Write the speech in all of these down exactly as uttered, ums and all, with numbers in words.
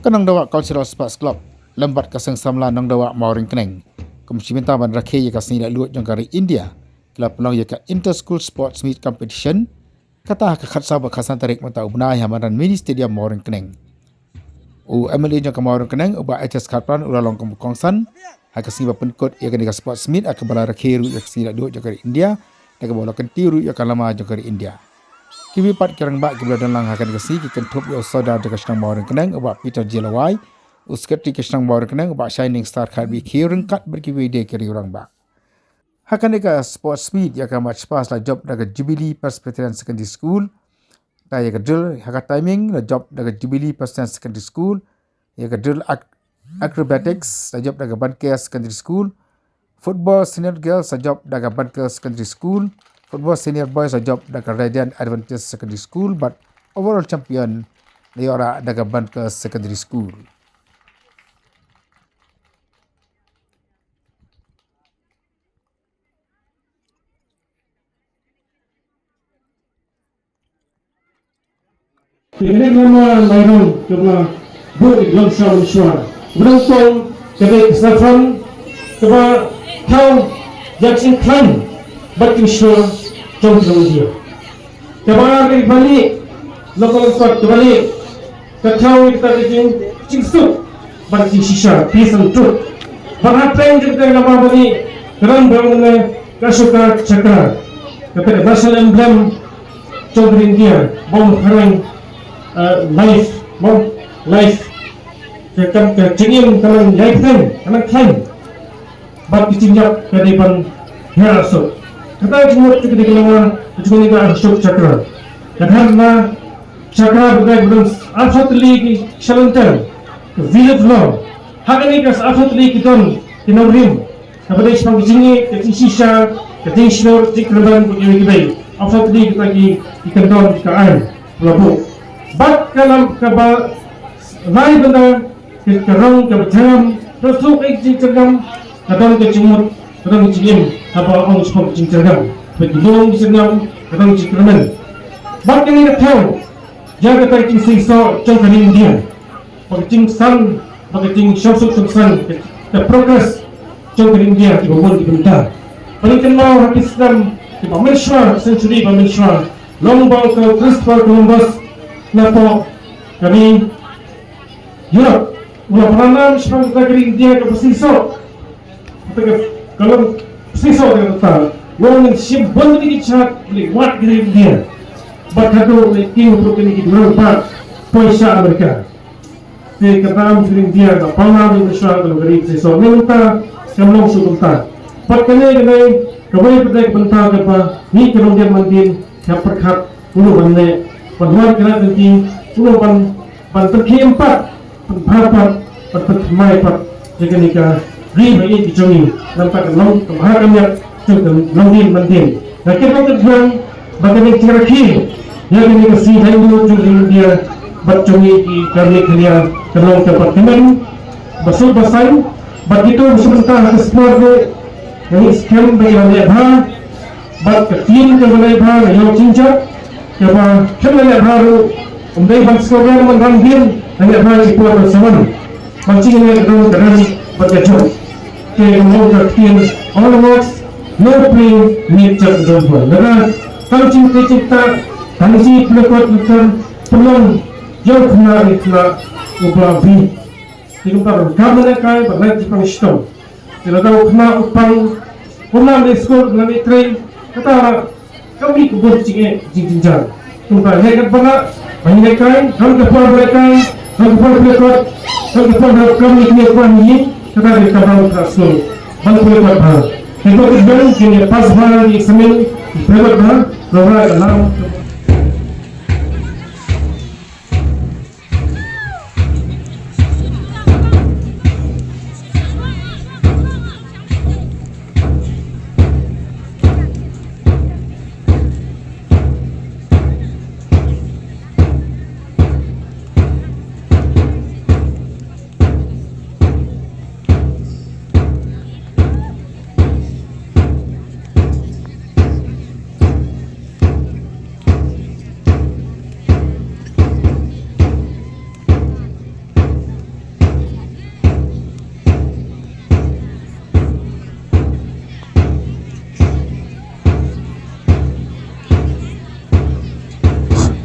Ka Nongdawa Cultural Sports Club lem bad ka Seng Samla Nongdawa Mawryngkneng, kum shi bynta ban rakhe ïa ka sngi laitluid jong ka ri India, ki la pynlong ïa ka Inter School Sports Meet Competition, kata ha ka khatsaw bad khatsan tarik mynta u bnai ha madan Mini Stadium Mawryngkneng. U M L A jong ka Mawryngkneng, u Bah H S Kharpran, u la long kum u kongsan ha ka sngi ba pynkut ïa kane ka sports meet, ha kaba la rakhe ruh ïa ka sngi laitluid jong ka ri India, da kaba la kyntiew ruh ïa ka lama jong ka ri India. Kiwei pat ki rangbah kiba la don lang ha kane ka sngi ki kynthup ïa u Sordar jong ka shnong Mawryngkneng, u Bah Peter J Lawai, u Secretary ka shnong Mawryngkneng, u Bah Shining Star Kharbi Khiew, ryngkat bad kiwei de ki rangbah. Ha kane ka sports meet ïa ka March Past la jop da ka Jubilee Presbyterian Secondary School. Da ïa ka drill, ha ka timing, la jop da ka Jubilee Presbyterian Secondary School. Ïa ka drill ac-, acrobatics la jop da ka Banker Secondary School. Football senior girls la jop da ka Banker Secondary School. Football senior boys la jop da ka Radiant Adventist Secondary School, bad overall champion la ïoh rah da ka Banker Secondary School. Te kane ka lama lairang kaba la buh ïa ka long sha mynshuwa. Kaba nyngkong ka dei ka saffron kaba thaw ïa ka jingkhlaiñ bad ka jingshlur jong ki nong India. Kaba ar ka dei ka balieh, local sport ka balieh. Ka thaw ïa kata ka jing, jingsuk bad ka jingshisha, peace and truth. Bad hapdeng jong kata ka lama balieh ka don ba ong ne ka Ashoka Chakra, kata ka national emblem jong ka ri India, ba ong phareng, eh, life, mo, life. Ka, ka, ka jingim ka nang ïai phareng, ka nang khlaiñ. Bad ka jingïap ka dei ban hiar suk. Kata ka jingmut ka dei ka lama, ka jingmut ka Ashoka Chakra. Ka Dharma Chakra ba dei ba don arphew tylli ki shalynter. Ka Wheel of Law. Ha kane ka arphew tylli ki don ki nongrim. Kaba dei shaphang ka jingïeit, ka jingshisha, ka jingshlur, jingkyrmen, bad kiwei kiwei. Arphew tylli kita ki, ki kyndon ka aiñ ba la buh. Bad ka lam kaba lai bynta ka, ka rong kaba jyrngam, ka suk ka jingchyrngam, ka don ka jingmut, ka don ka jingim, haba ong shaphang ka jingchyrngam. Bad ki lum ki jyrngam, ka don ka jingkyrmen. Bad kane ka thaw ïa kata ka jingseisoh jong ka ri India. Bad ka jingsan, bad ka jingsngewsuk sngewsan, ka, ka progress jong ka ri India kiba bun ki bynta. Bad ngi kynmaw ha ki snem kiba mynshuwa, century ba mynshuwa, long ba u Christopher Columbus na pdeng ka ri Europe, u la pynpaw shaphang kata ka ri India kaba seisoh. Kata ka, ka long seisoh kata ka, u ong ngin shim bun kine ki jait, ngin wad ka ri India. Bad haduh ngin ïa king ruh kine ki duriaw ba poi sha Amerika. Te ka ram ka ri India ka pynpaw ïa ka sha ka ri seisoh. Mynta kam long shu kumta. Bad kane kane kawei pat ka bynta kaba ngi ki nongdien mandien, ka pyrkhat, u long ban leh, ban wan kane ka ri, u long ban, ban pynkhie pat, ban bha pat, ban pynthymmai pat ïa kane ka ri ba ïeit ka jong ngi. Namar ka long ka bha ka miat jong ka nongdien mandien. Nga kyrpad ka jong ba kane ka jingrakhe ïa kane ka sngi Laitluid jong ka ri India bad jong ngi ki ka Meghalaya ka long kaba kmen, ba suk ba saiñ, bad kito ba shu bynta ha ka sport ruh, nga ngeit skhem ba kin leh bha. Bad ka team kaba leh bha, nga ïoh jingjia, kaba khlem leh bha ruh, ym dei ban sngewrem ban randien, leh bha ki por ban sa wan. Ban jingïaleh ka dong ka rem bad ka jop. Te ka mut ka ktien, all awards, no play, make judge don't fall. Lada tang jingtei jingktah, tang jingpyllait kot lynter, pynlong ïa u khynnah ne khynnah uba bit. Te kumta ban kam lehkai, ban leh jingpang shitom. Te lada u khynnah u pang, kumno leh skul, kumno leh trei, kata ka mih ka bun jingeh jingjynjar. Kumta ïa katba lah ban lehkai, ha ka por lehkai, ha ka por pynlait kot, ha ka por ba kam leh kine ki por ngi, kata ka kamram ka skul ban pynlait kot bha. Te ko ki ban kin ïa pass bha ïa ki eksamin, pynlait kot bha, lada ka lam.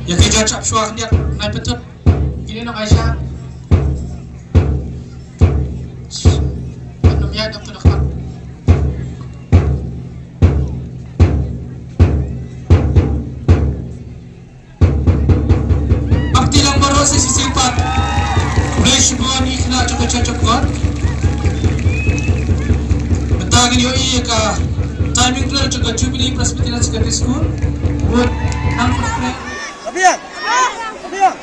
Ïa ki judge ap shuwa khyndiat, nai pyntut. Kine nong Aisha. Nong ïa dok dok. Bak ti lang baroh sa shisien pat. Blei shibun ïa ki khynnah jong ka church of God. Mynta ngin ïohi ïa ka timing drill jong ka Jubilee Presbyterian Secondary School. Wut nang. Abiang. Abiang.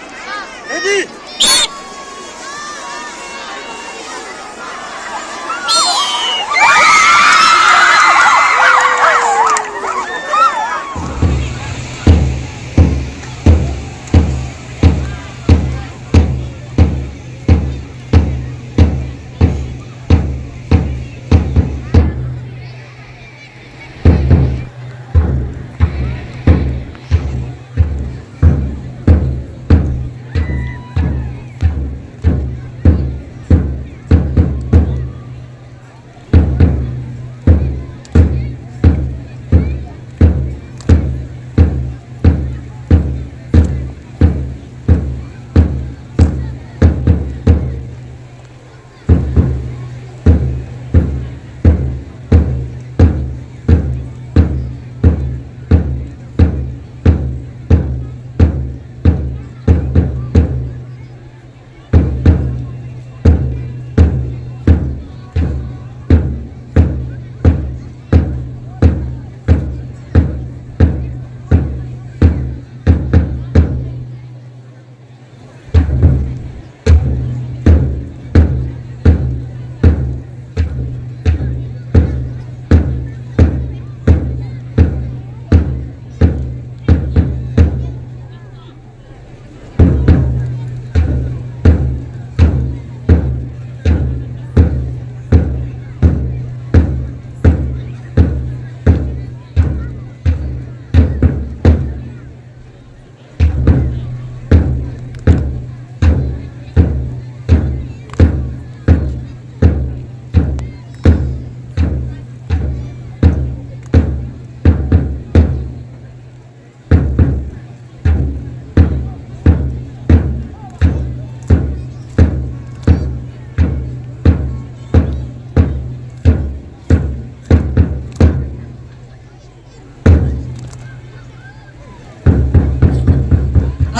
Ready.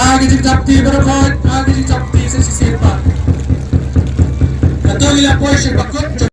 Agi jing japti baroh, agi jing japti sa shisien pat. Katto ila poi sha bakut.